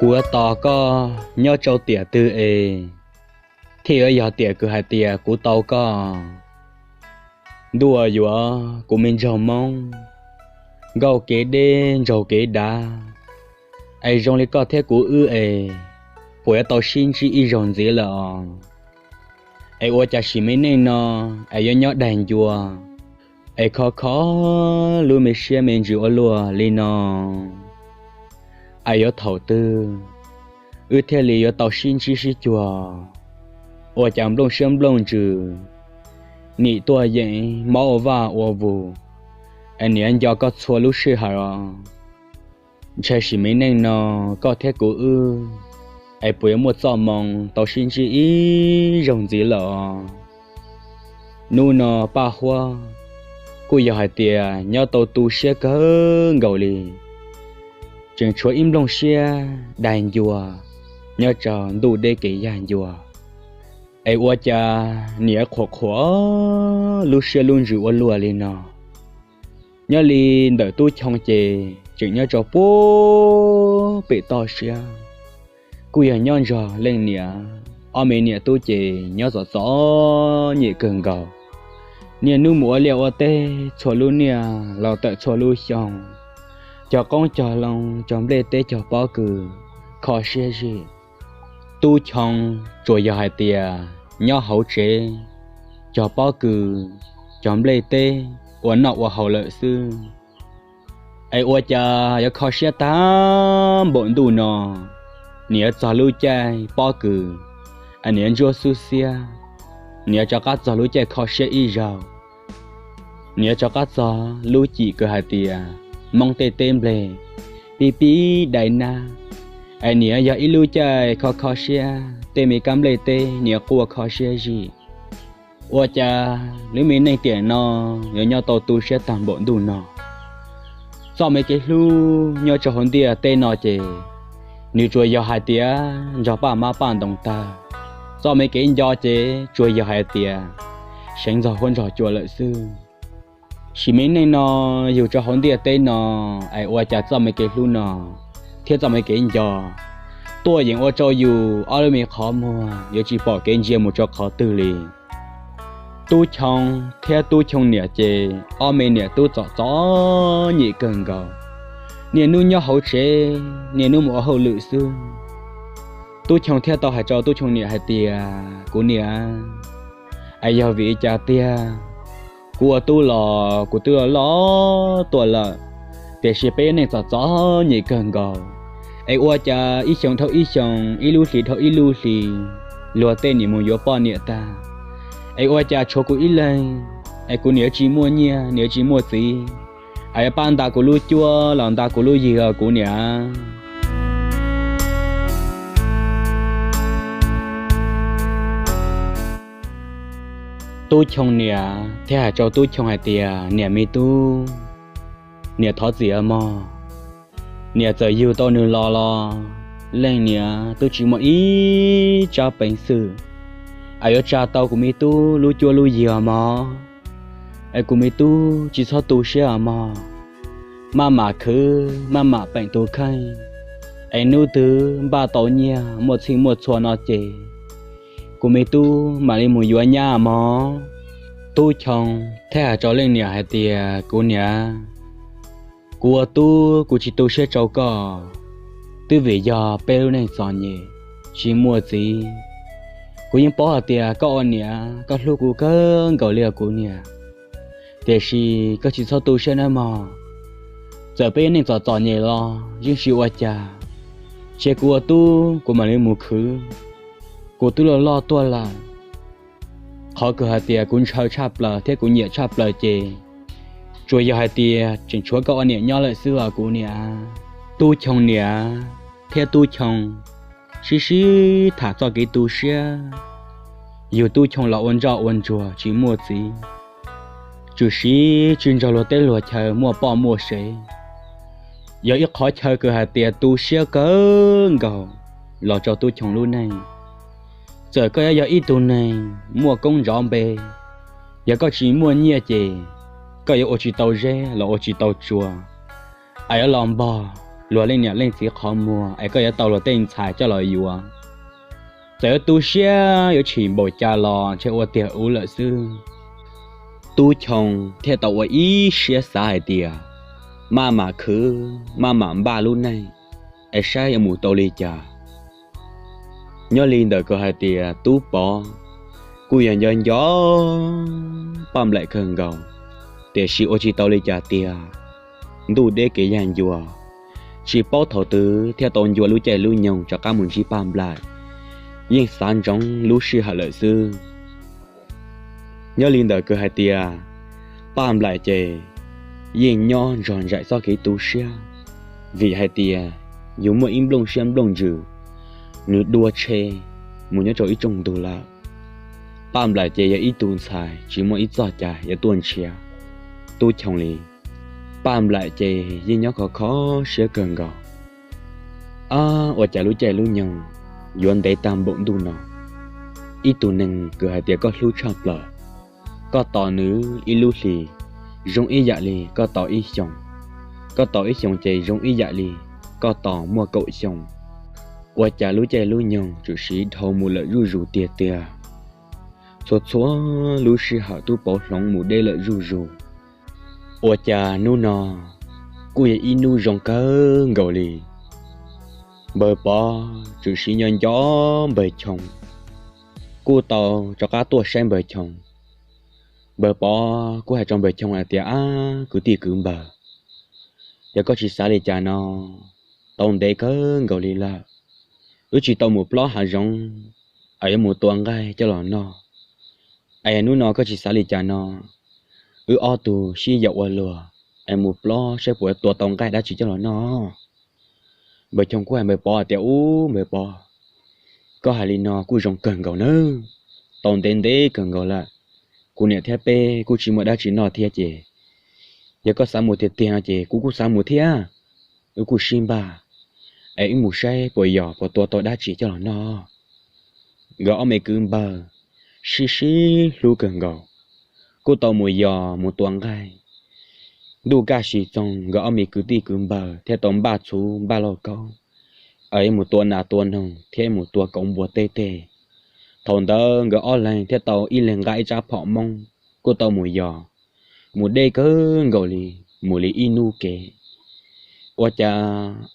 Kuv yuav tos koj nyob rau tiam twg es thiaj yuav yog tiam kws hais tias kuv tau koj? Ntuj yuav kuv me ntsaug Hmoob, nkauj kev deb ntsaug kev dav, es zoo li koj thiab kuv wb es puas yuav tau sib ntsib ib zaug ntxiv lawm os? Es ua cas sim me neej no es yuav nyob daig ncua, es kho kho lub me siab me ntsws ua luaj li no? Es yuav thaum twg wb thiaj li yuav tau sib ntsib sib cuag? Ua cas nplooj siab nplooj ntsws nim tuaj yeem mob ua vaj ua vus, es niam nco koj txhua lub sij hawm os? Ntshai sim me neej no koj thiab kuv wb es puas yuav muaj txoj moo tau sib ntsib ib zaug ntxiv lawm os? Hnub no Paj Huab kuj yog hais tias nyob tau tu siab kawg nkaus li, tseem tshuav ib nplooj siab daig ncua nyob rau ntuj deb kev yag ncua. Es ua cas niam qhuas qhuas lub siab lub ntsws ua luaj li no? Nyob li ntawm Tub Choo ces tseem nyob rau puag pem toj siab, kuj yog nyob nrog leej niam, ob me niam tub ces nyob txom txom nyem kawg nkaus. Niaj hnub mus ua liaj ua teb txhua lub niaj los tawm txhua lub xyoo, cog qoob cog loo cog nplej teb cog pob kws kho siab zim. Tub Choo tsuas yog hais tias nyob hauv tsev, cog pob kws, cog nplej teb ua noj ua haus lawm xwb. Es ua cas yuav kho siab tag npaum ntuj no? Niam yuav txog lub caij pob kws, es niam yuav ntsuab xub xiab, niam yuav rov qab txog lub caij kho siab ib zaug. Niam yuav rov qab txog lub cim kws hais tias Hmoob tej teb nplej pib pib dai nab, es niam yog ib lub caij kho kho siab, tej me kab nplej teb niam quaj kho siab zim. Ua cas lub me neej tiam no yuav nyob tau tu siab tag npaum ntuj no? Txoj me kev hlub nyob rau hauv ntiaj teb no ces nws tsuas yog hais tias nrog paj mab paj ntoos tag. Txoj me kev nco ces tsuas yog hais tias seev ntxog huab ntxog cua lawm xwb. Sim me neej no yug rau hauv ntiaj teb no, es ua cas txoj me kev hlub no thiab txoj me kev nco tuaj yeem ua rau yus ob lub me qhov muag yuav tsis pom kev ntsia mus rau qhov twg li. Tub Choo thiab Tub Choo niam ces ob me niam tub txom txom nyem kawg nkaus, niaj hnub nyob hauv tsev, niaj hnub mus ua hauj lwm xwb. Tub Choo thiaj tau hais rau Tub Choo niam hais tias, Kuv niam, es yog vim li cas tiag? Kuv ua tub los kuv twb loj loj tuaj lawm, tiam sis peb neej txom txom nyem kawg nkaus, es ua cas ib xyoo dhau ib xyoo, ib lub hlis dhau ib lub hlis, luag tej niam mus yuav poj niam tag, es ua cas tshuav kuv ib leeg, es kuv niam tsis muaj nyiaj, niam tsis muaj txiv, es yuav pab nta kuv lub cuab los nta kuv lub ywg os kuv niam. Tub Choo niam thiaj hais rau Tub Choo hais tias, Niam me tub, niam thov txim os mog. Niam txawm yug tau nws los los leej niam twb tsis muaj ib tsab peev xwm es yuav tsa tau kuv me tub lub cuab lub yig os mog. Es kuv me tub tsis txhob tu siab os mog. Maj mam khwv, maj mam peem tus kheej, es hnub twg npaj tau nyiaj muaj txhij muaj txhua no ces kuv me tub mam li mus yuav nyab mog. Tub Choo thiaj hais rau leej niam hais tias, Kuv niam, kuv ua tub kuv tsis tu siab rau koj, twb vim yog peb lub neej txom nyem, tsis muaj txiv. Kuv yeej paub hais tias koj ua niam koj hlub kuv kawg nkaus li os kuv niam, tiam sis koj tsis txhob tu siab nawb mog. Txawm peb neej txom txom nyem los yeej tsis ua cas, cia kuv ua tub kuv mam li mus khwv. Kuv twb loj loj tuaj lawm, qhov kws hais tias kuv ntshaw tshaj plaws thiab kuv nyiam tshaj plaws ces tsuas yog hais tias tseem tshuav koj ua niam nyob lawm xwb os kuv niam. Tub Choo niam thiab Tub Choo sib sib tham txoj kev tu siab. Yug Tub Choo los ua ntsoj ua ntsuag tsis muaj txiv, tshwm sim tsis nrog luag teb luag chaw muaj poj muaj sev, yog ib qhov chaw kws hais tias tu siab kawg nkaus los rau Tub Choo lub neej. Txawm koj yuav yog ib tug neeg muaj koob nrov npe, yog koj tsis muaj nyiaj ces koj yuav ua tsis tau zeb los ua tsis tau tsua, es yuav los npog luag leej niam leej txiv qhov muag es koj yuav tau luag tej ntxhais coj los yuav. Txawm yuav tu siab yuav chim npaum cas los ntshe ua tiag ub lawm xwb. Tub Choo thiaj tau ua ib siab xav hais tias maj mam khwv, maj mam npaj lub neej es saib yuav mus tau li cas. Nyob li ntawm kws hais tias Tub Pov kuj yog nco nco Paj Nplaim kawg nkaus, tiam sis ua tsis tau li cas tiag. Ntuj deb kev yag ncua, tsis paub thaum twg thiaj tau ncua lub caij lub nyoog rov qab mus ntsib Paj Nplaim, yeej xav ntsoov lub sij hawm lawm xwb. Nyob li ntawm kws hais tias Paj Nplaim ces yeej nyob nrog nraim txoj kev tu siab, vim hais tias yus muaj ib nplooj siab nplooj ntsws, nws dua tshe mus nyob rau ib rooj ntug lawm. Paj Nplaim ces yog ib tug ntxhais tsis muaj ib txoj cai yuav tuaj nrhiav Tub Choo li. Paj Nplaim ces yeej nyob khov kho siab kawg nkaus. Ab, ua cas lub caij lub nyoog yuav ntev tag npaum ntuj no, ib tug neeg kws hais tias koj hlub tshaj plaws, koj tos nws ib lub hlis zoo ib yam li koj tos ib xyoos, koj tos ib xyoos ces zoo ib yam li koj tos muaj kaum xyoo. Ua cas lub caij lub nyoog tsuas siv dhau mus lawm zuj zus tiag tiag. Txhua txhua lub sij hawm Tub Pov hloov mus deb lawm zuj zus. Ua cas hnub no kuj yog ib hnub zoo kawg nkaus li. Npawg Pov tsuas siv nco nco Npawg Choo, kuj tau rov qab tuaj saib Npawg Choo. Npawg Pov kuj hais rau Npawg Choo hais tias, Ab, kwv tij kwv npawg, yog koj tsis xav li cas no, tau ntev kawg nkaus li lawm, wb tsis tau mus plob hav zoov es yuav mus tua nqaij coj los noj. Es hnub no koj tsis xav li cas no, wb ob tug sib yaum ua luag es mus plob saib puas tua tau nqaij dab tsi coj los noj. Npawg Choo kuj hais Npawg Pov tias, Ub, Npawg Pov, koj hais li no kuj zoo kawg nkaus nawb. Tau ntev ntev kawg nkaus lawm, kuv niam thiab peb kuj tsis muaj dab tsi noj thiab ces, yog koj xav mus tiag tiag no ces kuv kuj xav mus thiab. Wb kuj sib npaj es wb mus saib puas yog puas tua tau dab tsi coj los noj. Nkawd ob me kwv npawg sib sib hlub kawg nkaus, kuj tau mus yos mus tua nqaij. Ntuj kaj sis txoog nkawd ob me kwv tij kwv npawg thiaj tau npaj txhuv npaj lauj kaub es mus tua nas tua noog thiab mus tua kauv npua teb tej. Thaum ntawd nkawd ob leeg thiaj tau ib leeg nqa ib rab phom moob kuj tau mus yos, mus deb kawg nkaus li, mus li ib hnub kev. Ua cas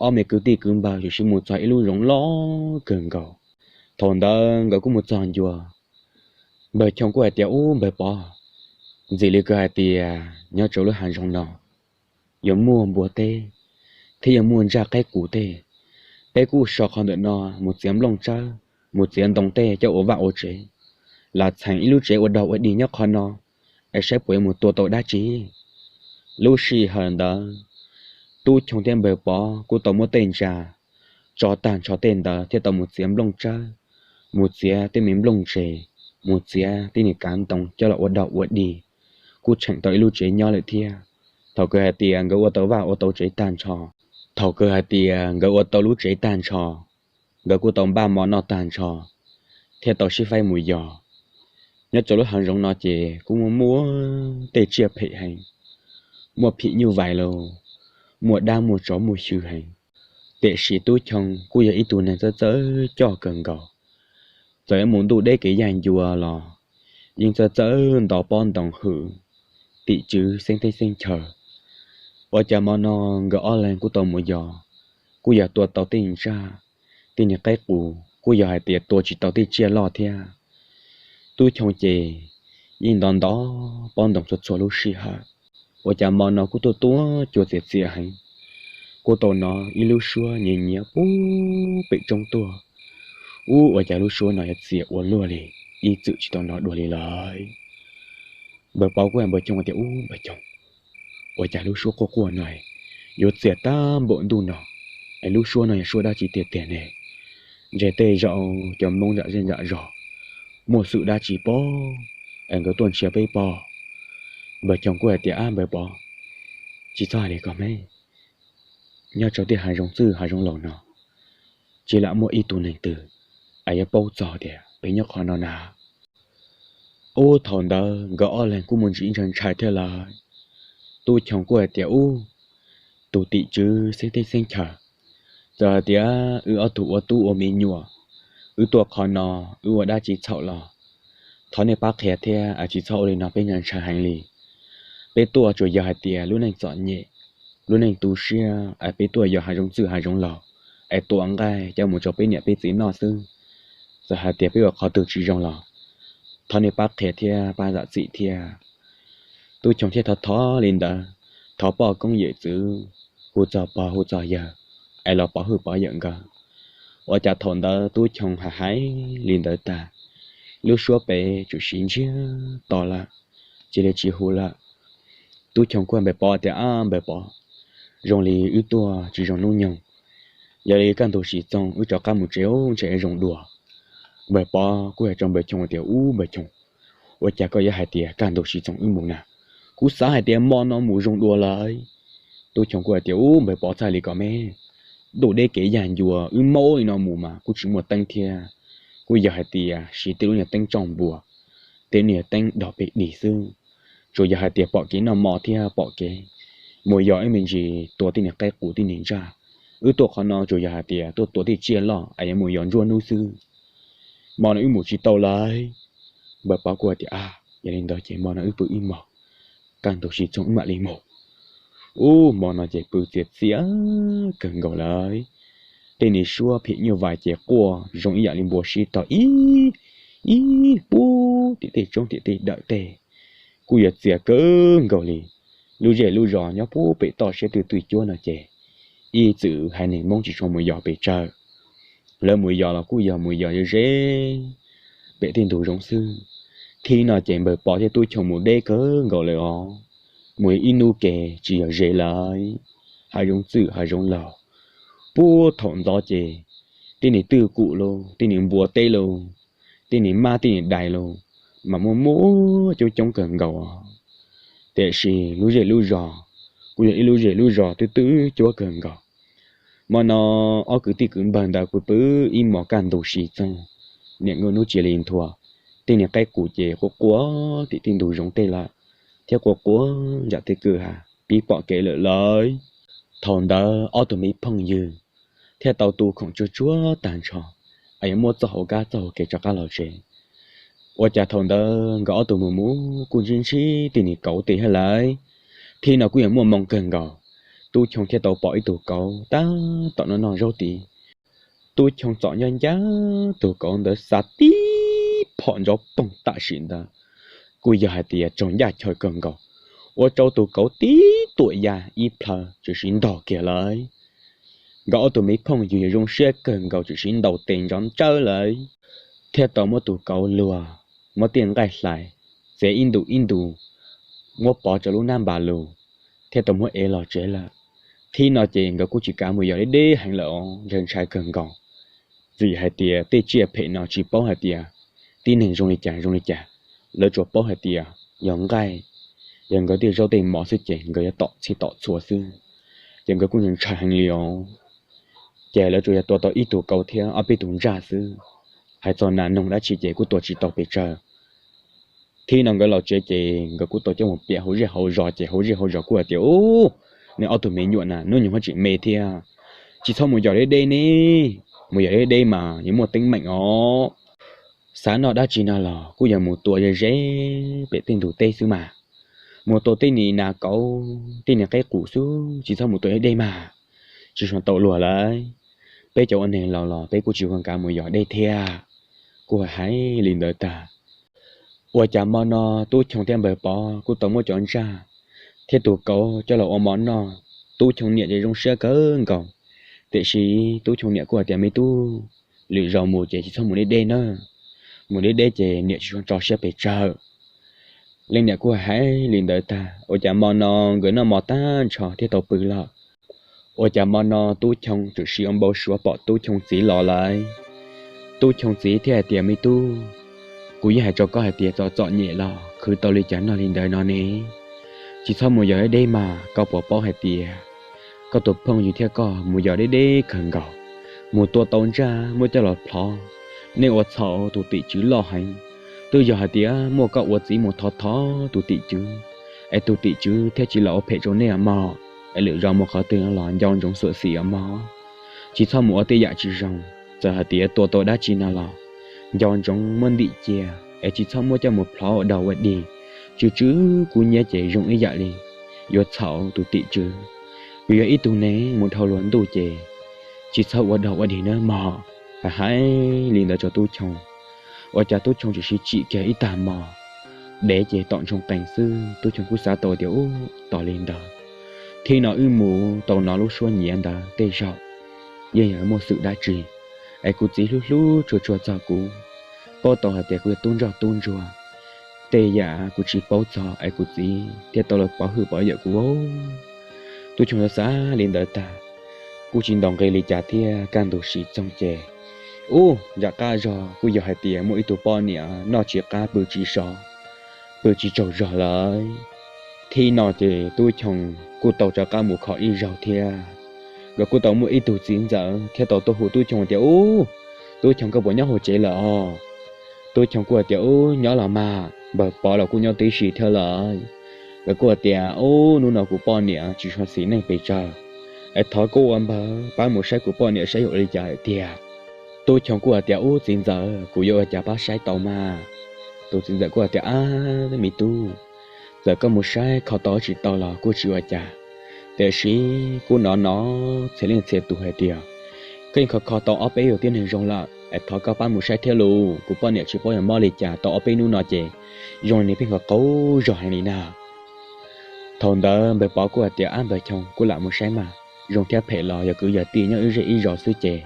ob me kwv tij kwv npawg tsuas siv mus txog ib lub zoov loj kawg nkaus. Thaum ntawd nkawd kuj mus txog ncua, Npawg Choo kuj hais tias, Ub, Npawg Pov, ntxim li koj hais tias nyob rau lub hav zoov no yuav muaj npua teb thiab yuav muaj ntsaj qaib qus tej. Peb kuj so qhov ntawm no mus txiav nplooj tsawb, mus txiav ntoo tej coj ua vaj ua tsev, lam txheem ib lub tsev ua dog ua dig nyob qhov no es saib puas yuav mus tua tau dab tsi. Lub sij hawm ntawd, Tub Choo thiab Npawg Pov kuj tau muab tej ntsa tso tag nrho tej ntawd thiaj tau mus txiav nplooj tsawb, mus txiav tej me nplooj ntses, mus txiav tej niag kav ntoo coj los ua dog ua dig, kuj txheem tau ib lub tsev nyob lawm thiab. Thaum kawg hais tias nkawd ua tau vaj ua tau tsev tag nrho, thaum kawg hais tias nkawd ua tau lub tsev tag nrho, nkawd kuj tau npaj mov noj tag nrho thiaj tau sib faib mus yos. Nyob rau lub hav zoov no ces kuj muaj muaj tej tsiaj phem heev, muaj phim nyuj vais los, muaj dab muaj tsov muaj xyw heev. Tiam sis Tub Choo kuj yog ib tug neeg txawj txawj coj kawg nkaus, txawm yuav mus ntuj deb kev yag ncua los yeej txawj txawj nto pob ntoos hwm tim tswv xeeb teb xeeb chaw. Ua cas hmo no nkawd ob leeg kuj tau mus yos, kuj yog tua tau tej ntsaj, tej niag qaib qus, kuj yog hais tias tua tsis tau tej tsiaj loj thiab. Tub Choo ces yeej nto nto pob ntoos txhua txhua lub sij hawm. Ua cas hmo no kuj tuaj tuaj cua txias txias heev, kuj tau hnov ib lub suab nyiav nyiav puag pem roob tuaj. Ub, ua cas lub suab no yuav txias ua luaj li, ib txwm tsis tau hnov dua li lawm. Npawg Pov kuj hais Npawg Choo tias, Ub, Npawg Choo, ua cas lub suab quaj quaj no yuav txias tag npaum ntuj no, es lub suab no yog suab dab tsi tiag tiag ne? Ntshe tej zaum cov Hmoob zam zej zam zog muaj xwm dab tsi pob es nkawd tuaj nrhiav peb pob. Npawg Choo kuj hais tias, Ab, Npawg Pov, tsis txhob hais li ko me, nyob rau tej hav zoov txwj hav zoov laus no tsis lam muaj ib tug neeg twg es yuav paub txog tias peb nyob qhov no na. Ub, thaum ntawd nkawd ob leeg kuj muaj ntsis ntshai ntshai thiab lawm. Tub Choo kuj hais tias, Ub, tus tim tswv xeeb teb xeeb chaw, Txawm hais tias wb ob tug ua tub ua me nyuam, wb tuaj qhov no, wb ua dab tsi txhaum los thov nej pab qhia thiab, tsis txhob ua li no, peb ntshai heev li. Peb tuaj tsuas yog hais tias lub neej txom nyem, lub neej tu siab es peb tuaj yos hav zoov txwj hav zoov laug es tua nqaij coj mus rau peb niam peb txiv noj xwb. Txawm hais tias peb ua qhov twg tsis zoo los thov nej pab qhia thiab pab zam txim thiab. Tub Choo thiaj thov thov li ntawd, thov poj koob yawm txwv, hu txog pog hu txog yawg, es los pov hwj pov yawm nkawd. Ua cas thaum ntawd Tub Choo hais hais li ntawd tag, lub suab pem tsuas siv ntsiag to lawm, cia li tsis hu lawm. Tub Choo kuj npawg Pov tias, Ab npawg Pov, zoo li wb tuaj tsis zoo hnub nyoog, yog li kaj ntug sis txoog wb rov qab mus tsev ub ntshe zoo dua. Npawg Pov kuj hais rau npawg Choo tias, Ub npawg Choo, ua cas koj yuav hais tias kaj ntug sis txoog wb mus na? Kuv xav hais tias hmo no mus zoo dua lawm. Tub Choo kuj hais tias, Ub npawg Pov, txhaj li kom me dub deb kev yag ncua, wb maub li no mus mas kuj tsis muaj teeb thiab. Kuj yog hais tias siv tej lub niag teeb tsooj npua, tej lub niag teeb dog pes dig xwb. Tsuas yog hais tias pom kev noj mov thiab pom kev mus yos ib me ntsis tua tej niag qaib qus tej niag ntsaj. Wb tuaj qhov no tsuas yog hais tias tuaj tua tej tsiaj loj es yuav mus yos ntsuab hnub xwb. Hmo no wb mus tsis tau lawm. Npawg Pov kuj hais tias, Ab, yog li ntawd ces hmo no wb pw ib hmos, kaj ntug sis txoog wb mam li mus. Ub, hmo no ces pw txias txias kawg nkaus lawm. Tej niag suab phim nyuj vais ces quaj zoo ib yam li npua sib tog ib, ib puag tim tej roob tim tej dawm tej, kuj yog txias kawg nkaus li. Lub zej lub zos nyob puag pem toj siab twj twj cuab no ces ib txwm haiv neeg Hmoob tsis tshua mus yos pes tsawg. Lawv mus yos los kuj yog mus yos ze ze pem tej ntug zoov xwb. Thib no ces npawg Pov thiab Tub Choo mus deb kawg nkaus lawm os, mus ib hnub ke tsis yog ze lawm, hav zoov txwj hav zoov laug, puag thaum ntxov ces tej niag twj kum los, tej niag npua teb los, tej niag mab tej niag dais los mas muaj muaj coob coob kawg nkaus os. Tiam sis lub zej lub zos kuj yog ib lub zej lub zos twb twb cuab kawg nkaus. Hmo no ob kwv tij kwv npawg ntawd pw pw ib hmos kaj ntug sis txoog, niam nkauj hnub tsis li nthua, tej niag qaib qus ces quaj quaj tim tej ntug zoov tej lawm, thiab quaj quaj ntsam tej kwj ha pib pom kev lawm lauj. Thaum ntawd ob tug me phooj ywg thiaj tau tu khoom tsuag tsuag tag nrho, es yuav muab txoj hauv kab txoj hauv kev rov qab los tsev. Ua cas thaum ntawd nkawd ob tug mus mus kuj ntsib ntsib tej niag kauv tej thiab lawm. Thib no kuj yog muaj moo kawg nkaus, Tub Choo thiaj tau pom ib tug kauv tab tom noj noj zaub tid. Tub Choo txom nyog ncaj tus kauv ntawd xa tib phom ntsov poog tam sim ntawd, kuj yog hais tias raug ncaj chaw kawg nkaus, ua rau tus kauv tib tuam ya ib plhaw tsuas siv ntog kiag lawm. Nkawd ob tug me phooj ywg yog zoo siab kawg nkaus tsuas siv ntaus tes ntsov ntsawb lawm, thiaj tau muab tus kauv luag, muab tej nqaij hlais, txiav ib ntus ib ntus, muab pov rau lub nab npas lus, thiaj tau muab ev los tsev lawm. Thib no ces nkawd kuj tsis kav mus yos deb deb heev lawm os, ntshai ntshai kawg nkaus. Vim hais tias tej tsiaj phem no tsis paub hais tias tib neeg zoo li cas zoo li cas, lawv tsuas paub hais tias yog nqaij, yog nkawd tej zaub tej mov xwb ces nkawd yuav tom txhij tom txhua xwb, ces nkawd kuj ntshai heev li os. Ces lawv tsuas yog tua tau ib tug kauv thiab ob peb tus ntsaj xwb, hais txog nas noog dab tsi ces kuj tua tsis tau pes tsawg. Thib no nkawd los tsev ces nkawd kuj tau coj mus piam hauv zej hauv zos ces hauv zej hauv zos kuj hais tias, Ub, nej ob tug me nyuam na hnub nyoog tseem me thiab, tsis txhob mus yos deb deb ne, mus yos deb deb mas yuav muaj teeb meem os. Xav noj dab tsi no los kuj yog mus tua ze ze pem tej ntug teb xwb mas, mus tua tej niag nas kauv tej niag qaib qus xwb, tsis txhob mus tua deb deb mas, tsis tshua tau luag lawm. Peb cov ua neeg laus los peb kuj tsis kam mus yos deb thiab. Kuj hais li ntawd tag, ua cas hmo no Tub Choo thiab Npawg Pov kuj tau muab cov ntsaj thiab tus kauv coj los ua mov noj. Tub Choo niam ces zoo siab kawg nkaus, tiam sis Tub Choo niam kuj hais tias, Me tub, lwm zaus mus ces tsis txhob mus deb deb na, mus deb deb ces niam tsis tshua tso siab pes tsawg. Leej niam kuj hais li ntawd tag, ua cas hmo no nkawd noj mov tag nrho thiaj tau pw lawm. Ua cas hmo no Tub Choo txawm sim ua npau suav pom Tub Choo txiv los lawm. Tub Choo txiv thiaj hais tias, Me tub, kuv yeej hais rau koj hais tias txom txom nyem los khwv tau li cas noj li ntawd no ne, tsis txhob mus yos deb deb mas. Koj puas paub hais tias koj tus phooj ywg thiab koj mus yos deb deb kawg nkaus, mus tua tau ntsaj muab coj los plhov, nej ua txhaum tus tim tswv loj heev. Twb yog hais tias muaj koj ua txiv mus thov thov tus tim tswv, es tus tim tswv thiaj tsis los ua phem rau nej os mog, es lwm zaus mus qhov twg no los nco ntsoov xyuam xim os mog. tsis txhob mus ua tej yam tsis zoo. Txawm hais tias tua tau dab tsi no los nco ntsoov muab ntim cia, es tsis txhob muab coj mus plhov ua dog ua dig. Tsw tsw kub nyiab ces zoo ib yam li yuav txhaum tus tim tswv. Yus yog ib tug neeg mus dhau luag ntuj ces tsis txhob ua dog ua dig nawb mog. Hais hais li ntawd rau Tub Choo, ua cas Tub Choo tsuas siv tsim kiag ib tag hmo, dev ces tom ntsoog qees xwb. Tub Choo kuj xav tau tias ub, tos li ntawd, thib no wb mus tau hnov lub suab nyiav ntawd tej zaum yeej yog muaj xwm dab tsi, es kuv txiv hlub hlub tshua tshua txog kuv, paub tau hais tias kuv yog tub ntsoj tub ntsuag, tej yam kuv tsis paub txog es kuv txiv thiaj tau los pov hwm pov yawm kuv. Tub Choo xav xav li ntawd tag, kuj tsis ntaus nqi li cas thiab kaj ntug sim txoog ces, ub, nram qab zog kuj yog hais tias muaj ib tug poj niam noj tsis qab pw tsis so, pw tsis tsaug zog lawm. Thib no ces Tub Choo kuj tau rov qab mus kho ib zaug thiab. Nkawd kuj tau muaj ib tug txiv ntxawm thiab tau tuaj hu Tub Choo tias, ub, Tub Choo, koj puas nyob hauv tsev lawm os? Tub Choo kuj hais tias, ub, nyob los mas, npawg Pov los kuj nyob tib si thiab lawm. Nkawd kuj hais tias, ub, hnub no kuv poj niam tsis tshua xis neej pes tsawg, es thov koj ua npawg pab mus saib kuv poj niam saib yuav ua li cas hais tiag. Tub Choo kuj hais tias, ub, txiv ntxawm, kuv yuav ua cas pab saib tau mas? Tus txiv ntxawm kuj hais tias, ab, me tub, txawm koj mus saib kho tau tsis tau los kuj tsis ua cas, tiam sis kuj hnov hnov txhia leej txhia tus hais tias koj yeej kho kho tau ob peb tug tib neeg zoo lawm, es thov koj pab mus saib thiab lauj. Kuv poj niam tsis paub yog mob li cas tau ob peb hnub no ces zoo li nws pheej qaug qaug zog heev li na. Thaum ntawd npawg Pov kuj hais tias, ab, npawg Choo, kuj lam mus saib mas, zoo thiab phem los yog kwv yog tij nyob ib zej ib zos xwb ces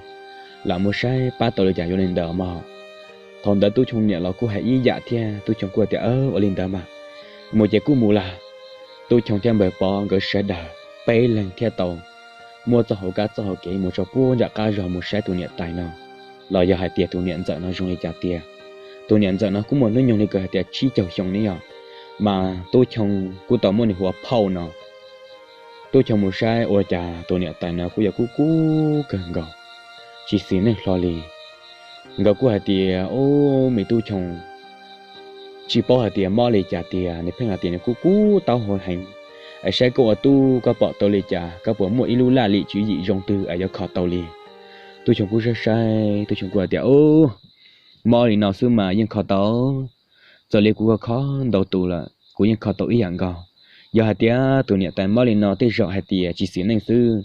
lam mus saib pab tau li cas yuav li ntawd mog. Thaum ntawd Tub Choo niam los kuj hais ib yam thiab, Tub Choo kuj hais tias, ua li ntawd mas, mus ces kuj mus lawm. Tub Choo thiab npawg Pov nkawd sawv daws peb leeg thiaj tau muab txoj hauv kab txoj hauv kev mus rau puag nram qab zog mus saib tus niam tais no, los yog hais tias tus niam ntxawm no zoo li cas tiag. Tus niam ntxawm no kuj muaj hnub nyoog li kwv hais tias tsib caug xyoo ne yom, mas Tub Choo kuj tau muab nws hu ua phauj no. Tub Choo mus saib ua cas tus niam tais no kuj yog kub kub kawg nkaus, tsis xis neej hlo li. Nkawd kuj hais tias, ub, me Tub Choo, tsis paub hais tias mob li cas tiag, nws pheej hais tias nws kub kub taub hau heev. Es saib koj ua tub koj pom tau li cas, koj puas muaj ib lub laj lim tswv yim zoo twg es yuav kho tau li? Tub Choo kuj saib saib, Tub Choo kuj hais tias, ub, mob li no xwb mas yeej kho tau. Txawm li kuv kho ntau tus lawm kuv yeej kho tau ib yam nkaus. Yog hais tias tus niam tais mob li no tej zaum hais tias tsis xis neej xwb,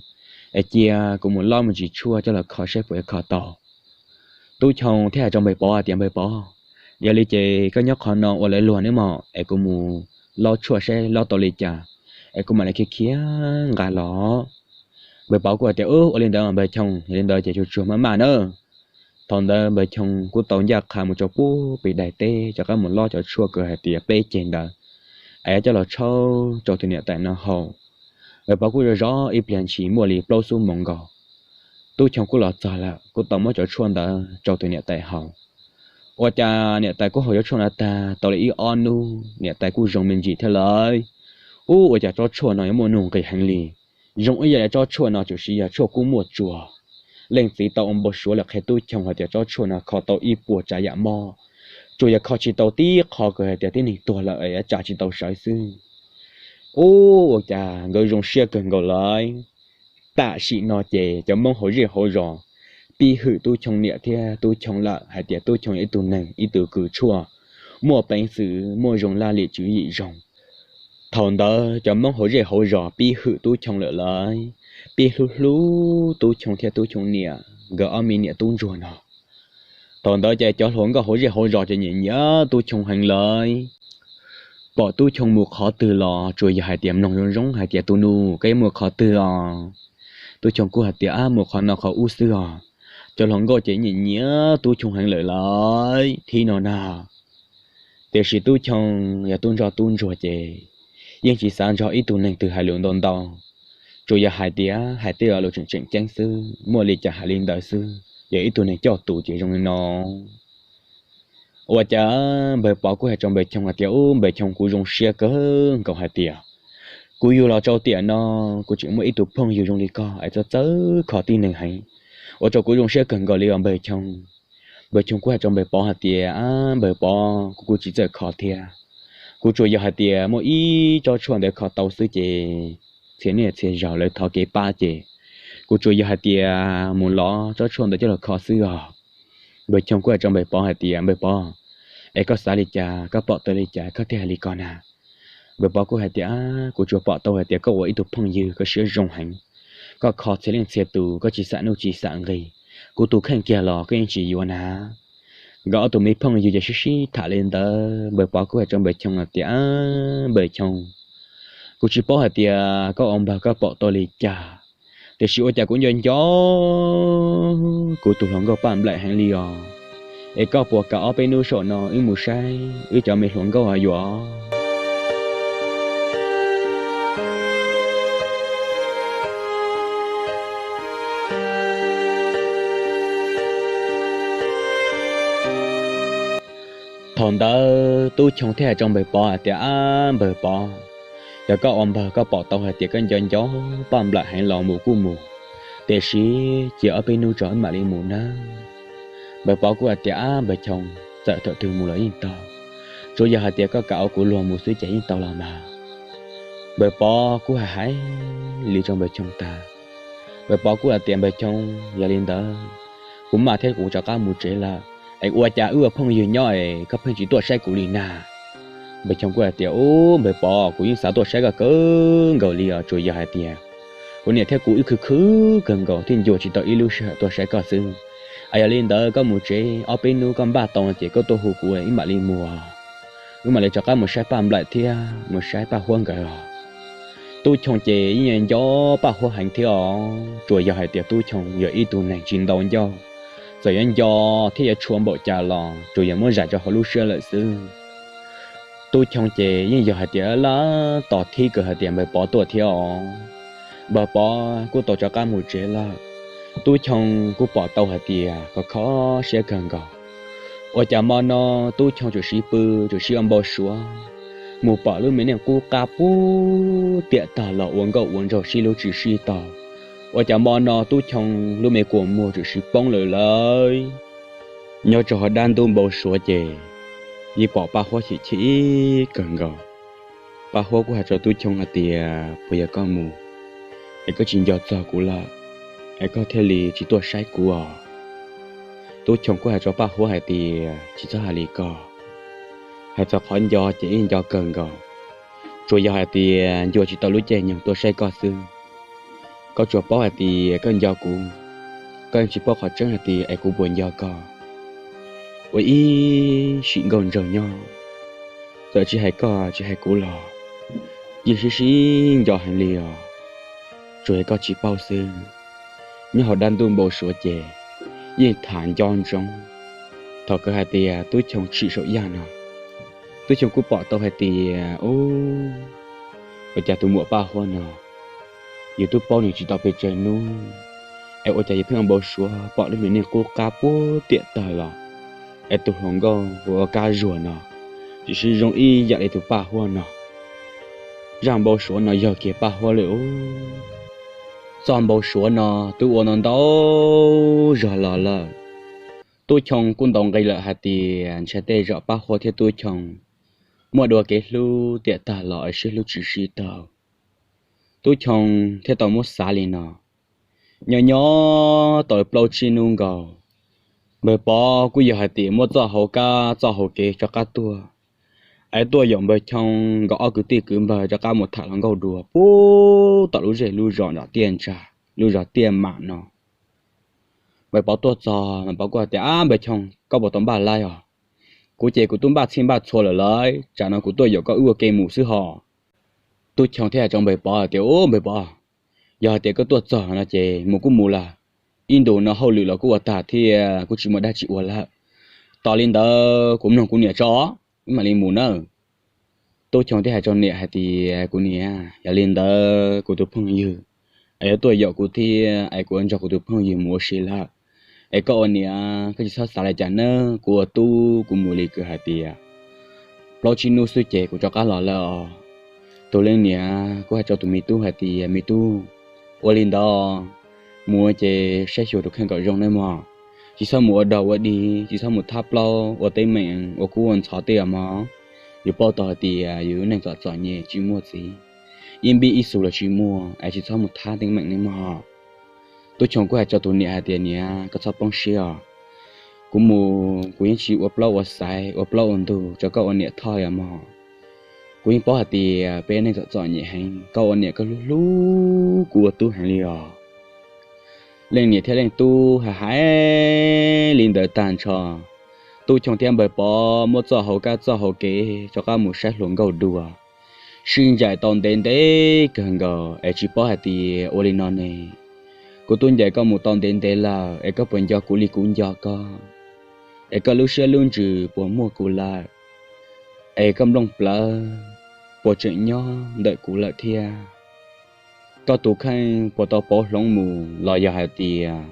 es cia kuv mus lob me ntsis tshuaj coj los kho saib puas yuav kho tau. Tub Choo thiaj hais rau npawg Pov hais tias, npawg Pov, yog li ces koj nyob qhov no ua lawv luag nawb mog, es kuv mus lob tshuaj saib lob tau li cas, es kuv mam li khiav khiav nqa los. Npawg Pov kuj hais tias, ub, ua li ntawd npawg Choo, yog li ntawd ces tsuag tsuag maj maj nawb. Thaum ntawd npawg Choo kuj tau ncaj qha mus rau puag pem daim teb rov qab mus lob cov tshuaj kws hais tias peb ceg ntawd, es coj los tshaub rau tus niam tais no haus. Npawg Pov kuj zov zov ib pliag ntshis muaj li plaub xuab moos nkaus, Tub Choo kuj los txog lawm kuj tau muab cov tshuaj ntawd rau tus niam tais haus. Ua cas niam tais kuj haus cov tshuaj no tag tau li ib ob hnub niam tais kuj zoo me ntsis thiab lawm. Ub, ua cas tsob tshuaj no yuav muaj nuj nqis heev li, zoo ib yam li tsob tshuaj no tsuas siv yog tshuaj kub muaj tsuas. Leej txiv tau ua npau suav lawm qhia Tub Choo hais tias tsob tshuaj no kho tau ib puas tsav yam mob, tsuas yog kho tsis tau tib qho kws hais tias tib neeg tuag lawm es yuav tsa tsis tau sawv xwb. Ub, ua cas nkawd zoo siab kawg nkaus lawm. Tam sim no ces cov Hmoob hauv zej hauv zos pib hwm Tub Choo niam thiab Tub Choo lawm hais tias Tub Choo yog ib tug neeg ib tug kws tshuaj muaj peev xwm muaj zoo laj lim tswv yim zoo. Thaum ntawd cov Hmoob hauv zej hauv zos pib hwm Tub Choo lawm lawm, pib hlub hlub Tub Choo thiab Tub Choo niam nkawd ob me niam tub ntsuag no. Thaum ntawd ces cov hluas nkauj hauv zej hauv zos ces nyiam nyiam Tub Choo heev lawm. Pom Tub Choo mus qhov twg los tsuas yog hais tias mloog zoo zoo hais tias tus nus koj yuav mus qhov twg os. Tub Choo kuj hais tias ab mus qhov no qhov ub xwb os. Cov hluas nkauj ces nyiam nyiam Tub Choo heev lawm lawm thib no na. Tiam sis Tub Choo yog tub ntsoj tub ntsuag ces yeej tsis xav nrog ib tug neeg twg hais lus ntau ntau, tsuas yog hais tias hais tej lo lus tseem tseem ceeb xwb, muaj li cas hais li ntawd xwb, yog ib tug neeg coj tus ces zoo li no. Ua cas npawg Pov kuj hais rau npawg Choo hais tias ub npawg Choo, kuv zoo siab kawg nkaus hais tias kuv yug los rau tiam no kuv tseem muaj ib tug phooj ywg zoo li koj es txawj txawj kho tib neeg heev, ua rau kuv zoo siab kawg nkaus li os npawg Choo. Npawg Choo kuj hais rau npawg Pov hais tias ab npawg Pov, kuv kuj tsis txawj kho thiab, kuv tsuas yog hais tias muaj ib tsob tshuaj ntawd kho tau xwb ces txhia niaj txhia zaus lawv thov kev pab ces Kuv tsuas yog hais tias mus lov tsob tshuaj ntawd coj los kho xwb os. Npawg Choo kuj hais rau Npawg Pov hais tias, Npawg Pov, es koj xav li cas, koj pom tau li cas koj thiaj hais li ko na? Npawg Pov kuj hais tias, Kuv tsuas pom tau hais tias koj ua ib tug phooj ywg koj siab zoo heev, koj kho txhia leej txhia tus, koj tsis xam nuj tsis xam nqis, kuv tus kheej kiag los koj yeej tsis yuav na. Nkawd ob tug me phooj ywg ces sib sib tham li ntawd, Npawg Pov kuj hais rau Npawg Choo hais tias, Npawg Choo, kuv tsis paub hais tias koj ua npawg koj pom tau li cas, tiam sis ua cas kuv nco nco kuv tus hluas nkauj Paj Nplaim heev li os. Es koj puas kam ob peb hnub saum no wb mus saib wb cov me hluas nkauj yuav? Thaum ntawd Tub Choo thiaj hais rau Npawg Pov hais tias, Ab Npawg Pov, yog koj ua npawg koj pom tau hais tias koj nco nco Paj Nplaim heev los mus kuj mus, tiam sis cia ob peb hnub tso wb mam li mus nawb. Npawg Pov kuj hais tias, Ab Npawg Choo, txawm thaum twg mus los yeej tau, tsuas yog hais tias koj kam ua kuv luag mus xwb ces yeej tau los mas. Npawg Pov kuj hais hais li rau Npawg Choo tag, Npawg Pov kuj hais tias, Npawg Choo, yog li ntawd kuv maj thiab kuv rov qab mus tsev lawm, es ua cas wb ua phooj ywg nyob es koj pheej tsis tuaj saib kuv li na? Npawg Choo kuj hais tias, Ub Npawg Pov, kuv yeej xav tuaj saib koj kawg nkaus li os, tsuas yog hais tias kuv niam thiab kuv wb khwv khwv kawg nkaus thiaj ncuag tsis tau ib lub sij hawm tuaj saib koj xwb. Es yog li ntawd koj mus tsev ob peb hnub koj npaj tau no ces koj tuaj hu kuv wb mam li mus, wb mam li rov qab mus saib Paj Nplaim thiab mus saib Paj Huab nkawd os. Tub Choo ces yeej nco Paj Huab heev thiab os, tsuas yog hais tias Tub Choo yog ib tug neeg tsis ntau ncauj, txawm yuav nco thiab yuav tshua npaum cas los tsuas yog muab zais rau hauv lub siab lawm xwb. Tub Choo ces yeej yog hais tias lab tos thib kawg hais tias Npawg Pov tuaj thiab os. Npawg Pov kuj tau rov qab mus tsev lawm. Tub Choo kuj pom tau hais tias khov kho siab kawg nkaus. Ua cas hmo no Tub Choo tsuas siv pw, tsuas siv ua npau suav, mus pom lub me neej qub qab puag tiam tag los ua nkauj ua nraug sib hlub tsis sib tau. Ua cas hmo no Tub Choo lub me kua muag tsuas siv poob lawm lauj. Nyob rau hauv dab ntub npau suav ces yeej pom Paj Huab chim chim kawg nkaus. Paj Huab kuj hais rau Tub Choo hais tias, Puas yog koj mus es koj tsis nco txog kuv lawm, es koj thiaj li tsis tuaj saib kuv os? Tub Choo kuj hais rau Paj Huab hais tias, Tsis txhob hais li ko. Hais txog qhov nco ces yeej nco kawg nkaus, tsuas yog hais tias ncuag tsis tau lub caij nyoog tuaj saib koj xwb. Koj tsuas paub hais tias koj nco kuv, koj yeej tsis paub qhov tseeb hais tias es kuv puas nco koj. Ua ib sim nkauj nraug nyob, txawm tsis hais koj tsis hais kuv los yeej sib sib nco heev li os. Tsuas yog koj tsis paub xwb, nyob hauv dab ntub npau suav ces yeej tham nco ntsoov. Thaum kawg hais tias Tub Choo tshwm saum yaj no, Tub Choo kuj pom tau hais tias, Ub, ua cas tus muam Paj Huab no, yus twb paub nws tsis tau pes tsawg hnub, es ua cas yus pheej ua npau suav pom lub me neej qub qab puag tiam tag los, es tus hluas nkauj uas ua kab zuag no tsis sib zoo ib yam li tus Paj Huab no. Zaj npau suav no yog kiag Paj Huab lawm ub. Txoj npau suav no twb ua ntau ntau zog los lawm. Tub Choo kuj ntaus nqi lawm hais tias ntshai tej zaum Paj Huab thiab Tub Choo muaj dua kev hlub tiam tag los es sib hlub tsis sib tau. Tub Choo thiaj tau muab xav li no. Nyob nyob tau plaub tsib hnub nkaus, Npawg Pov kuj yog hais tias muab txoj hauv kab txoj hauv kev rov qab tuaj, es tuaj yaum Npawg Choo nkawd ob kwv tij kwv npawg rov qab mus tham hluas nkauj dua puag tom lub zej lub zos nram tiaj ntsag, lub zos Tiaj Mam no. Npawg Pov tuaj txog, Npawg Pov kuj hais tias, Ab Npawg Choo, koj puas tau npaj laib os? Kuv ces kuv twb npaj txhij npaj txhua lawm lauj, tsam no kuv tuaj yaum koj wb ua ke mus xwb hos. Tub Choo thiaj hais rau Npawg Pov hais tias, Ub Npawg Pov, yog hais tias koj tuaj txog no ces mus kuj mus lawm. Ib ntus no hauj lwm los kuj ua tag thiab kuj tsis muaj dab tsi ua lawm. Tos li ntawd kuv mloog kuv niam tso, wb mam li mus nawb. Tub Choo thiaj hais rau niam hais tias, Kuv niam, yog li ntawd kuv tus phooj ywg es yuav tuaj yaum kuv thiab es kuv yuav nrog kuv tus phooj ywg mus ua si lawm. Es koj ua niam koj tsis txhob xav li cas nawb, kuv ua tub kuv mus li kws hais tias plaub tsib hnub xwb ces kuv rov qab los lawm os. Tus leej niam kuj hais rau tus me tub hais tias, Me tub, ua li ntawd, mus ces saib xyuas tus kheej kom zoo nawb mog. Tsis txhob mus ua dog ua dig, tsis txhob mus thab plaub ua teeb meem ua kub ua ntxhov tej os mog. Yus paub tau hais tias yus neej txom txom nyem tsis muaj txiv, ib npib ib xus los tsis muaj es tsis txhob mus thab teeb meem nawb mog. Tub Choo kuj hais rau tus niam hais tias, Niam, koj txhob poob siab os. Kuv mus kuv yeej tsis ua plaub ua xaiv, ua plaub ua ntug rau koj ua niam Thoj li mog. Kuv yeej paub hais tias peb neej txom txom nyem heev, koj ua niam koj hlub hlub kuv ua tub heev li os. Leej niam thiab leej tub hais hais li ntawd tag nrho, Tub Choo thiab Npawg Pov muab txoj hauv kab txoj hauv kev rov qab mus saib hluas nkauj dua. Sib ncaim tau ntev ntev kawg nkaus es tsis paub hais tias ua li no ne, kuv twb ncaim koj mus tau ntev ntev lawm es koj puas nco kuv li kuv nco koj? Es koj lub siab lub ntsws puas muaj kuv lawm? Es koj nplooj plawv puas tseem nyob ntawm kuv lawm thiab? Koj tus kheej puas tau pauv hloov mus los yog hais tias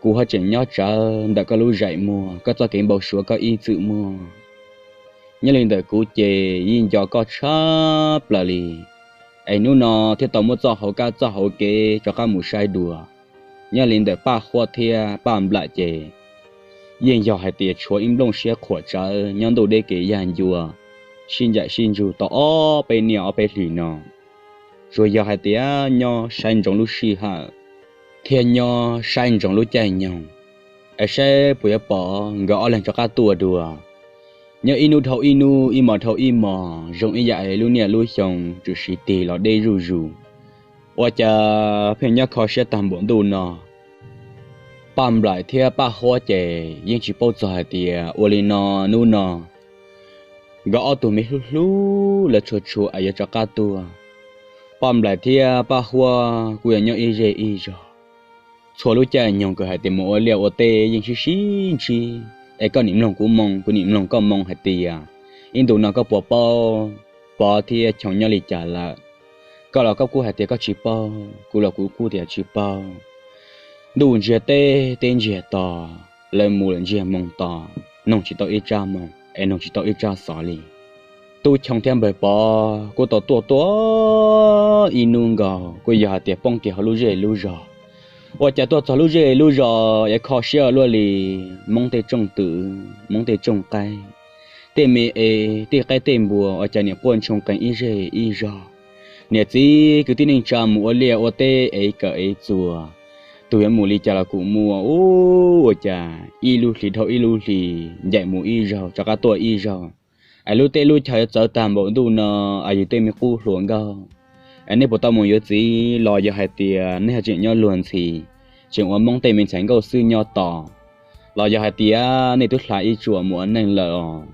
kuv ho tseem nyob tsawv ntawm koj lub zaim muag, koj txoj kev npau suav koj ib txwm muaj? Nyob li ntawm kuv ces yeej nco koj tshaj plaws li, es hnub no thiaj tau muab txoj hauv kab txoj hauv kev rov qab mus saib dua. Nyob li ntawm Paj Huab thiab Paj Nplaim ces yeej yog hais tias tshuav ib nplooj siab qhuam tsawv nyob ntuj deb kev yag ncua, sib ncaim sib ntsug tau ob peb niaj ob peb hlis no. Tsuas yog hais tias nyob saib ntsoov lub sij hawm thiab nyob saib ntsoov lub caij nyoog, es saib puas yuav pom nkawd ob leeg rov qab tuaj dua. Nyob ib hnub dhau ib hnub, ib hmos dhau ib hmos, zoo ib yam lub niaj lub xyoo tsuas siv tig los deb zuj zus. Ua cas pheej nyob kho siab tag npaum ntuj no. Paj Nplaim thiab Paj Huab ces yeej tsis paub txog hais tias ua li no hnub no nkawd ob tug me hlub hlub lawv tshua tshua es yuav rov qab tuaj. Paj Nplaim thiab Paj Huab kuj yog nyob ib zej ib zog. Txhua lub caij nyoog kawg hais tias mus ua liaj ua teb yeej sib sib ntsib, es koj nim mloog kuv moo, kuv nim mloog koj moo hais tias ib ntus no koj puas paub Pov thiab Choo nyob li cas lawm. Koj los koj kuj hais tias koj tsis paub, kuv los kuv kuj tias tsis paub. Ntuj ntsiag teb, teb ntsiag to, lawv mus lawm ntsiag moo to, noog tsis tau ib tsab moo es noog tsis tau ib tsab xov li. Tub Choo thiab Npawg Pov kuj tau tuaj tuaj ib hnub nkaus kuj yog hais tias poob kiag hauv lub zej lub zog. Ua cas tuaj txog lub zej lub zog es kho siab ua luaj li, Hmoob tej tsooj twm, Hmoob tej tsooj qaib, tej me es tej qaib tej npua ua cas nim quaj ntshoo qees ib zej ib zog. Niam txiv kwv tij neej tsa mus ua liaj ua teb es kawm es txuas, tus yuav mus li cas los kuj muaj. Ua cas ib lub hlis dhau ib lub hlis, ncaim mus ib zaug rov qab tuaj ib zaug, es lub teb lub chaw yuav txawv tag npaum ntuj no, es yus tej me qub hluas nkauj, es nej puas tau mus yuav txiv los yog hais tias nej ho tseem nyob luag ntxhi, tseem ua Hmoob tej me ntxhais nkauj xwb nyob tos, los yog hais tias nej twb hla ib tsuam mus ua neej lawm os.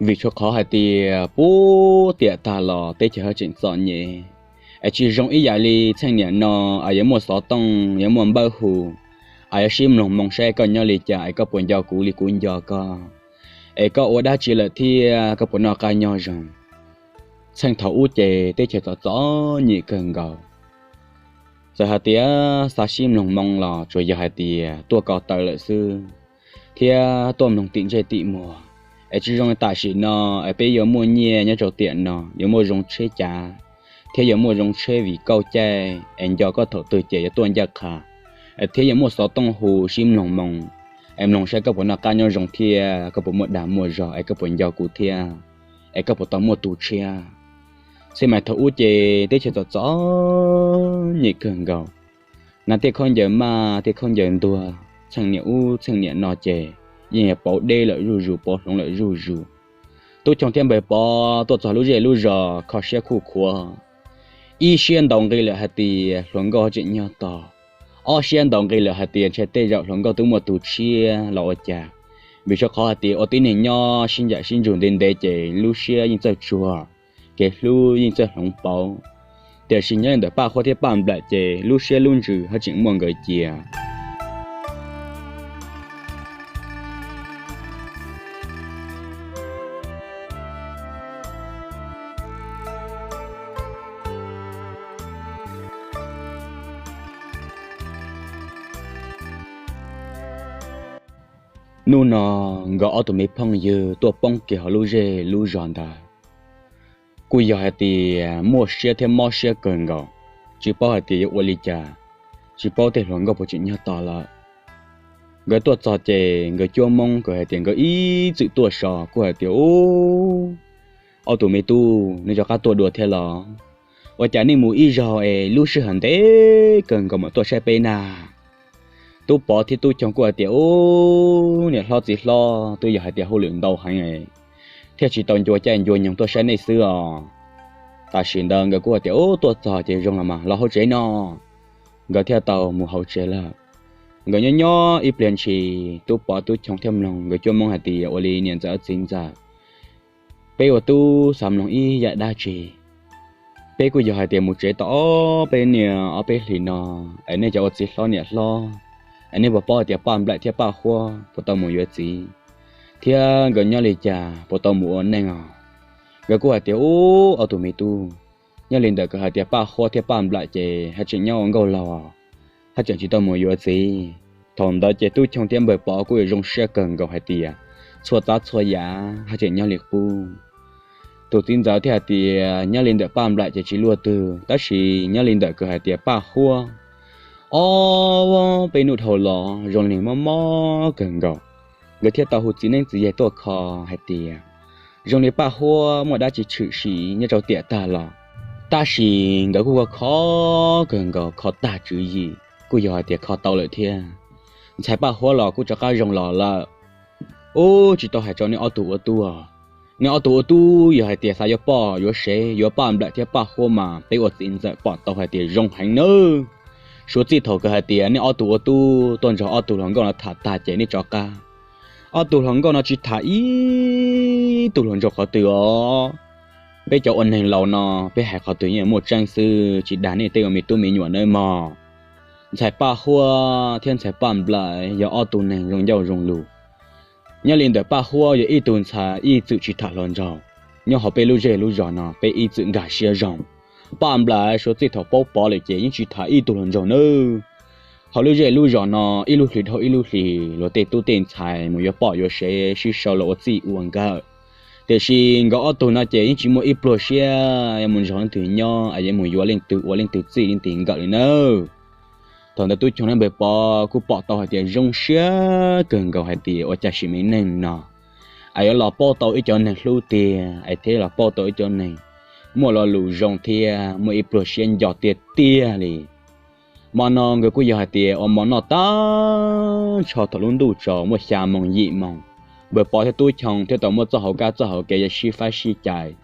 Vim tshuav qhov hais tias puag tiam tag los teb chaws ho tseem txom nyem, es tsis zoo ib yam li txheej niam no, es yuav muaj xov tooj, yuav muaj npawb hu, es yuav sib mloog moo saib koj nyob li cas es koj puas nco kuv li kuv nco koj, es koj ua dab tsi lawm thiab koj puas noj qab nyob zoo. Txheej thaum ub ces teb chaws txom txom nyem kawg nkaus. Txawm hais tias xav sib mloog moo los tsuas yog hais tias tuaj ko taw lawm xwb, thiab tuaj mloog tim ntsej tim muag. Es tsis zoo tam sim no, es peb yuav muaj nyiaj nyob rau tiam no, yuav muaj zoo tsheb cav, thiab yuav muaj zoo tsheb vim kauj caij, es nco koj thaum twg ces yuav tuaj ncaj qha, es thiab yuav muaj xov tooj hu sib mloog moo, es mloog saib koj puas noj qab nyob zoo thiab koj puas muaj dag muaj zog es koj puas nco kuv thiab, es koj puas tau muaj tus tshiab. Xij mas thaum ub ces teb chaws txom txom nyem kawg nkaus, na tej khaub ncaws maj tej khaub ncaws ntuag, txheej niam ub txheej niam no ces yeej yog pauv deb lawm zuj zus, pauv hloov lawm zuj zus. Tub Choo thiab Npawg Pov tuaj txog lub zej lub zos kho siab khuj khuav, ib siab ntaus nqi lawm hais tias hluas nkauj tseem nyob tos, ob siab ntaus nqi lawm hais tias ntshe tej zaum hluas nkauj twb muaj tus tshiab los ua cas. Vim tshuav qhov hais tias ua tib neeg nyob sib ncaim sib ntsug ntev ntev ces lub siab yeej txawj tsuag, kev hlub yeej txawj hloov pauv. Tiam sis nyob li ntawm Paj Huab thiab Paj Nplaim ces lub siab lub ntsws ho tseem muaj nkawd cia. Hnub no nkawd ob tug me phooj ywg tuaj poob kiag hauv lub zej lub zos ntawd, kuj yog hais tias muaj siab thiab mob siab kawg nkaus, tsis paub hais tias yuav ua li cas, tsis paub tej hluas nkauj puas tseem nyob tos lawm. Nkawd tuaj txog ces nkawd cuab Hmoob, nkawd hais tias nkawd ib txwm tuaj so, kuj hais tias, Ub, ob tug me tub, nej rov qab tuaj dua thiab los? Ua cas nej mus ib zaug es lub sij hawm ntev kawg nkaus mam tuaj saib peb na? Tub Pov thiab Tub Choo kuj hais tias, Ub, niam hlob txiv hlob, twb yog hais tias hauj lwm ntau heev thiaj tsis tau ncua caij ncua nyoog tuaj saib nej xwb os. Tam sim ntawd nkawd kuj hais tias, Ub, tuaj txog ces zoo los mas los hauv tsev no. Nkawd thiaj tau mus hauv tsev lawm. Nkawd nyob nyob ib pliag ntshis Tub Pov Tub Choo thiaj mloog nkawd cuab Hmoob hais tias, Ua li niam ntxawm txiv ntxawm, peb ua tub xav mloog ib yam dab tsi. Peb kuj yog hais tias mus tsev tau ob peb niaj ob peb hlis no, es nej cov ua txiv hlob niam hlob, es nej puas paub hais tias Paj Nplaim thiab Paj Huab puas tau mus yuav txiv, thiab nkawd nyob li cas puas tau mus ua neej os? Nkawd kuj hais tias, Ub, ob tug me tub, nyob li ntawm kawg hais tias Paj Huab thiab Paj Nplaim ces haj tseem nyob ua nkauj laug, haj tseem tsis tau mus yuav txiv. Thaum ntawd ces Tub Choo thiab Npawg Pov kuj yuav zoo siab kawg nkaus hais tias txhua tsav txhua yam haj tseem nyob li qub. Tus txiv ntxawm thiaj hais tias, Nyob li ntawm Paj Nplaim ces tsis luaj twg, tab sis nyob li ntawm kawg hais tias Paj Huab, ob peb hnub dhau los zoo li mob mob kawg nkaus. Nkawd thiaj tau hu txiv neeb txiv yaig tuaj kho hais tias zoo li Paj Huab muaj dab tsi tshwm sim nyob rau tiam tag los. Tab sis nkawd kuj kho kawg nkaus, kho tag tswv yim, kuj yog hais tias kho tau lawm thiab. Ntxhais Paj Huab los kuj rov qab zoo los lawm. Ub, tsis tau hais rau nej ob tug ua tub, nej ob tug ua tub yog hais tias xav yuav poj yuav sev yuav Paj Nplaim thiab Paj Huab mas peb ua txiv ntxawm pom tau hais tias zoo heev nawb. Suav txij thaum kawg hais tias nej ob tug ua tub tuaj nrog ob tug hluas nkauj no tham tag ces nej rov qab. Ob tug hluas nkauj no tsis tham ib tug hluas nraug qhov twg os. Peb cov ua neeg laus no, peb hais qhov twg yeej muaj tseeb xwb, tsis dag nej tej ua me tub me nyuam nawb mog. Ntxhais Paj Huab thiab ntxhais Paj Nplaim yog ob tug neeg zoo ncauj zoo lus. Nyob li ntawm Paj Huab yog ib tug ntxhais ib txwm tsis tham hluas nraug. Nyob hauv peb lub zej lub zos no peb ib txwm nkag siab zoo. Paj Nplaim suav txij thaum paub pov lawm ces yeej tsis tham ib tug hluas nraug nawb. Hauv lub zej lub zos no ib lub hlis dhau ib lub hlis luag tej tub tej ntxhais mus yuav poj yuav sev sib sau los ua txij ua nkawm. Tiam sis nkawd ob tug no ces yeej tsis muaj ib pluag siab yuav mus nrog leej twg nyob es yuav mus yuav leej twg ua leej twg txij leej twg nkawm li nawb. Thaum ntawd Tub Choo thiab Npawg Pov kuj pom tau hais tias zoo siab kawg nkaus hais tias ua cas sim me neej no es yuav los paub tau ib cov neeg hlub tiag es thiab los paub tau ib cov neeg muaj lo lus zoo thiab muaj ib pluag siab nco tiag tiag li. Hmo no nkawd kuj yog hais tias ua mov noj tag nrho thaum lub ntuj tsaus muaj xya moos yim moos, Npawg Pov thiab Tub Choo thiaj tau muab txoj hauv kab txoj hauv kev yuav sib faib sib cais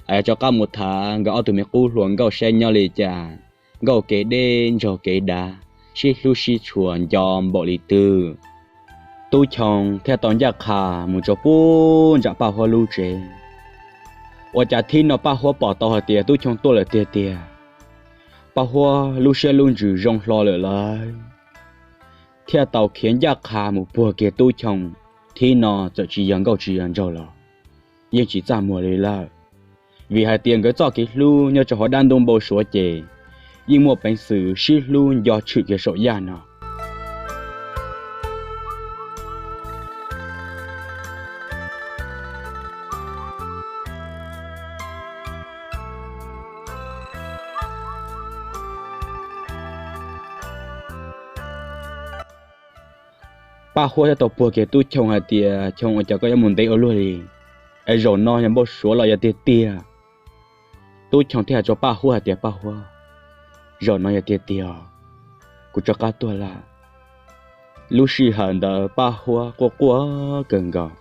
es rov qab mus tham nkawd ob tug me qub hluas nkauj saib nyob li cas, nkauj kev deb nraug kev dav, sib hlub sib tshua nco npaum li twg. Tub Choo thiaj tau ncaj qha mus rau puag nram Paj Huab lub tsev. Ua cas thib no Paj Huab pom tau hais tias Tub Choo tuaj lawm tiag tiag. Paj Huab lub siab lub ntsws zoo hlo lawm lawm, thiaj tau khiav ncaj qha mus puag kiag Tub Choo. Thib no txawm tsis yog nkauj tsis yog nraug los yeej tsis txaj muag li lawm, vim hais tias nkawd txoj kev hlub nyob rau hauv dab ntuj npau suav ces yeej muaj peev xwm sib hlub nco tshwm kiag saum yaj no. Paj Huab thiaj tau puag kiag Tub Choo hais tias, Choo, ua cas koj yuav mus ntev ua luaj li? Es zaum no yog npau suav los yog tiag tiag? Tub Choo thiaj hais rau Paj Huab hais tias, Paj Huab, zaum no yog tiag tiag, kuv rov qab tuaj lawm. Lub sij hawm ntawd Paj Huab quaj quaj kawg nkaus,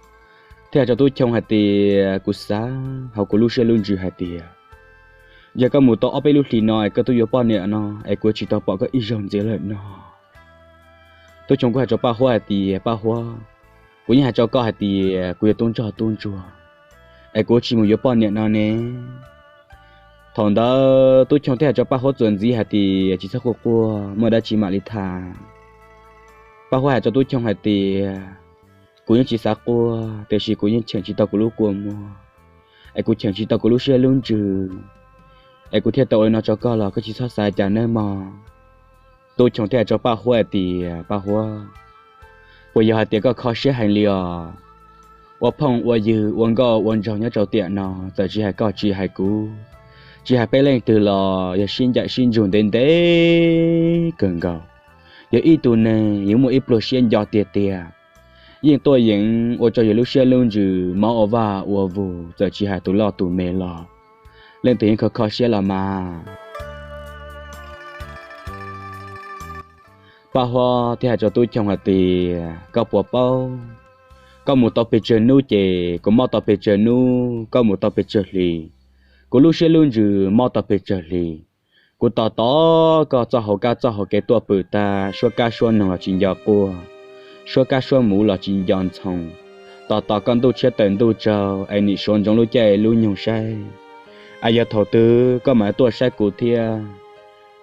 thiaj hais rau Tub Choo hais tias, Kuv xav hauv kuv lub siab lub ntsws hais tias, yog koj mus tau ob peb lub hlis no es koj twb yuav poj niam no es kuv tsis tau pom koj ib zaug ntxiv lawm no. Tub Choo kuj hais rau Paj Huab hais tias, Paj Huab, kuv yeej hais rau koj hais tias kuv yog tub ntsoj tub ntsuag es kuv tsis mus yuav poj niam no ne. Thaum ntawd Tub Choo thiaj hais rau Paj Huab txuas ntxiv hais tias, Tsis txhob quaj quaj, muaj dab tsi mam li tham. Paj Huab hais rau Tub Choo hais tias, Kuv yeej tsis xav quaj, tiam sis kuv yeej cheem tsis tau kuv lub kua muag, es kuv cheem tsis tau kuv lub siab lub ntsws, es kuv thiaj tau ua li no rau koj los koj tsis txhob xav cas nawb mog. Tub Choo thiaj hais rau Paj Huab hais tias, Paj Huab, puas yog hais tias koj kho siab heev li os? Ua phooj ua ywg ua nkauj ua nraug nyob rau tiam no, txawm tsis hais koj tsis hais kuv, tsis hais peb leej twg los yog sib ncaim sib ntsug ntev ntev kawg nkaus. Yog ib tug neeg yuav muaj ib pluag siab nco tiag tiag, yeej tuaj yeev ua rau yus lub siab lub ntsws mob ua vaj ua vug, txawm tsis hais tus loj tus me los leej twg yeej kho kho siab los mas. Paj Huab thiaj hais rau Tub Choo hais tias, Koj puas paub, koj mus tau pes tsawg hnub ces kuv mob tau pes tsawg hnub, koj mus tau pes tsawg hlis, kuv lub siab lub ntsws mob tau pes tsawg hlis. Kuv tos tos koj txoj hauv kab txoj hauv kev tuaj pwm tag, suab kab suab noog los tsis nco quaj, suab kab suab muv los tsis nco ntxhoo, tos tos koj ntuj tshiab tawm ntuj tsaug es nim suav ntsoov lub caij lub nyoog saib, es yog thaum twg koj mam tuaj saib kuv thiab,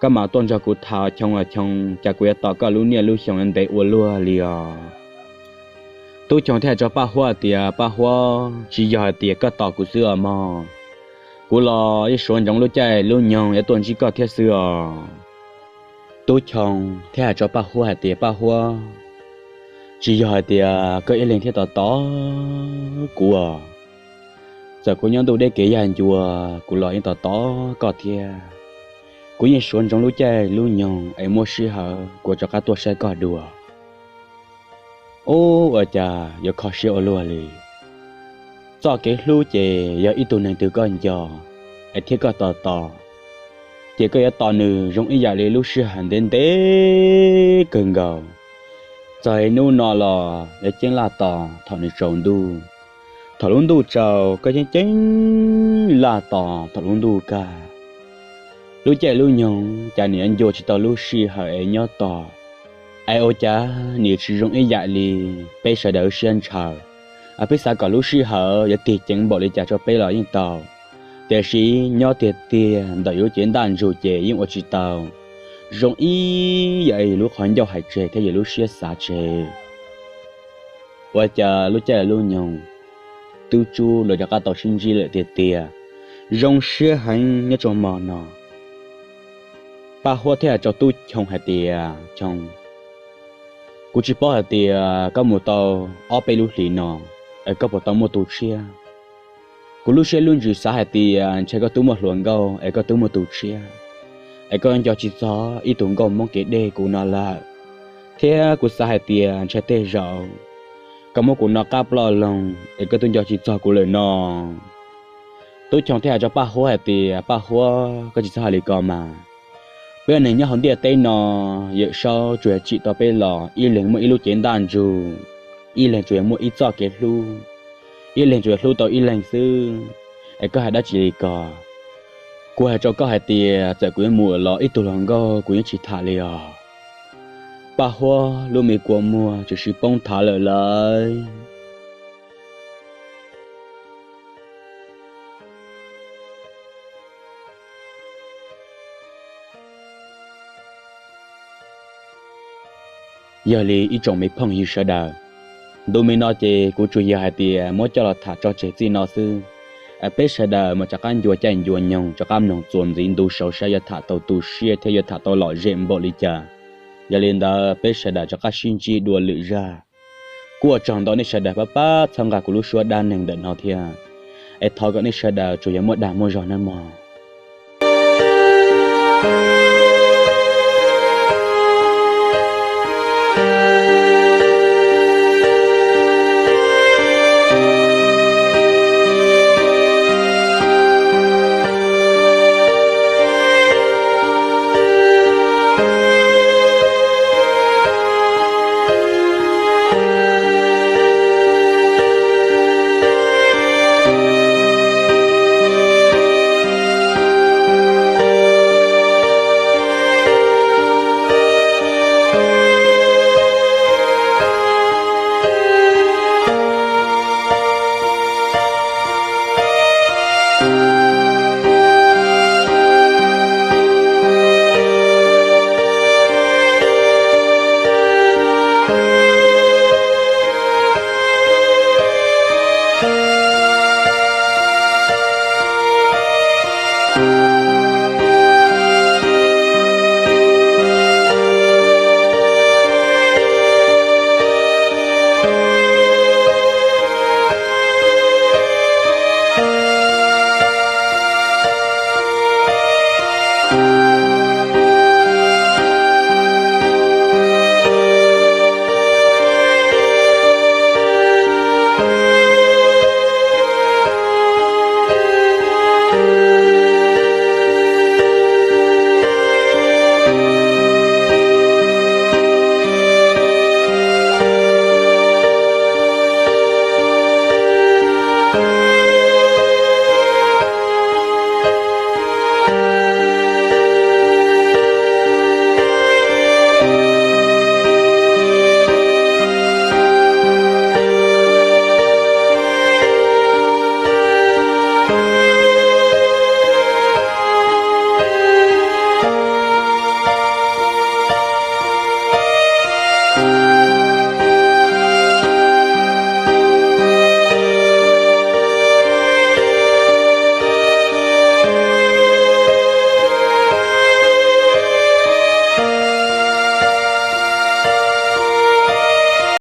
koj mam tuaj nrog kuv tham, Choo os Choo, cas kuv yuav tos koj lub niaj lub xyoo ntev ua luaj li os. Tub Choo thiaj hais rau Paj Huab tias, Paj Huab, tsis yog hais tias koj tos kuv xwb os mog, kuv los yeej suav ntsoov lub caij lub nyoog yuav tuaj ntsib koj thiab xwb os. Tub Choo thiaj hais rau Paj Huab hais tias, Paj Huab, tsis yog hais tias koj ib leeg thiaj tos tos kuv os. Txawm kuv nyob ntuj deb kev yag ncua, kuv los yeej tos tos koj thiab. Kuv yeej suav ntsoov lub caij lub nyoog es muaj sij hawm kuv rov qab tuaj saib koj dua. Ub, ua cas yuav kho siab ua luaj li. Txoj kev hlub ces yog ib tug neeg twg koj nco es thiab koj tos tos, ces koj yuav tos nws zoo ib yam li lub sij hawm ntev ntev kawg nkaus. Txog hnub no los yuav ceeb laj tos thaum nws tsaus ntuj, thaum lub ntuj tsaus koj yeej ceeb laj tos thaum lub ntuj kaj. Lub caij lub nyoog cas nws yuav ncua tsis tau lub sij hawm es nyob tos. Es ua cas nws tsis zoo ib yam li peb sawv daws siab ntshaw? Peb xav kom lub sij hawm yuav tig ceev npaum li cas rau peb los yeej tau, tiam sis nyob tiag tiag ntawm yus lub cev ntaj ntsug ces yeej ua tsis tau. Zoo ib yam li yus lub qhov ncauj hais tseg thiab yus lub siab xav tseg. Ua cas lub caij lub nyoog, Tub Tsub los rov qab tau sib ntsib lawm tiag tiag. Zoo siab heev nyob rau hmo no. Paj Huab thiaj hais rau Tub Choo hais tias, Choo, kuv tsis paub hais tias koj mus tau ob peb lub hlis no es koj puas tau muaj tus tshiab. Kuv lub siab lub ntsws xav hais tias ntshai koj twb muaj hluas nkauj es koj twb muaj tus tshiab, es koj nco tsis txog ib tug nkauj Hmoob kev deb kuv no lawm. Thiab kuv xav hais tias ntshai tej zaum koj muab kuv no qab ploj loo es koj twb nco tsis txog kuv lawm no. Tub Choo thiaj hais rau Paj Huab hais tias, Paj Huab, koj tsis txhob hais li ko mas. Peb ua neeg nyob hauv ntiaj teb no, Yawm Saub tsuas yog tsim tau peb los ib leeg muaj ib lub cev ntaj ntsug, ib leeg tsuas yog muaj ib txoj kev hlub, ib leeg tsuas yog hlub tau ib leeg xwb. Es koj hais dab tsi li ko? Kuv hais rau koj hais tias txawm kuv yuav mus los ib tug hluas nkauj kuv yeej tsis tham li os. Paj Huab lub me kua muag tsuas poob thav lawm lauj. Yog li ib tsoom me phooj ywg sawv daws, ntu me no ces kuv tsuas yog hais tias muab coj los tham tso tseg txij no xwb. Peb sawv daws mas rov qab ncua caij ncua nyoog rov qab mloog txuas ntxiv ntu saud saib yuav tham tau tu siab thiab yuav tham tau lom zem npaum li cas. Yog li ntawd peb sawv daws rov qab sib ntsib dua lwm zaj. Kuj ua tsaug ntau nej sawv daws pab pab txhawb nqa kuv lub suab dab neeg ntawm no thiab. Es thov kom nej sawv daws tsuas yog muaj dag muaj zog nawb mog.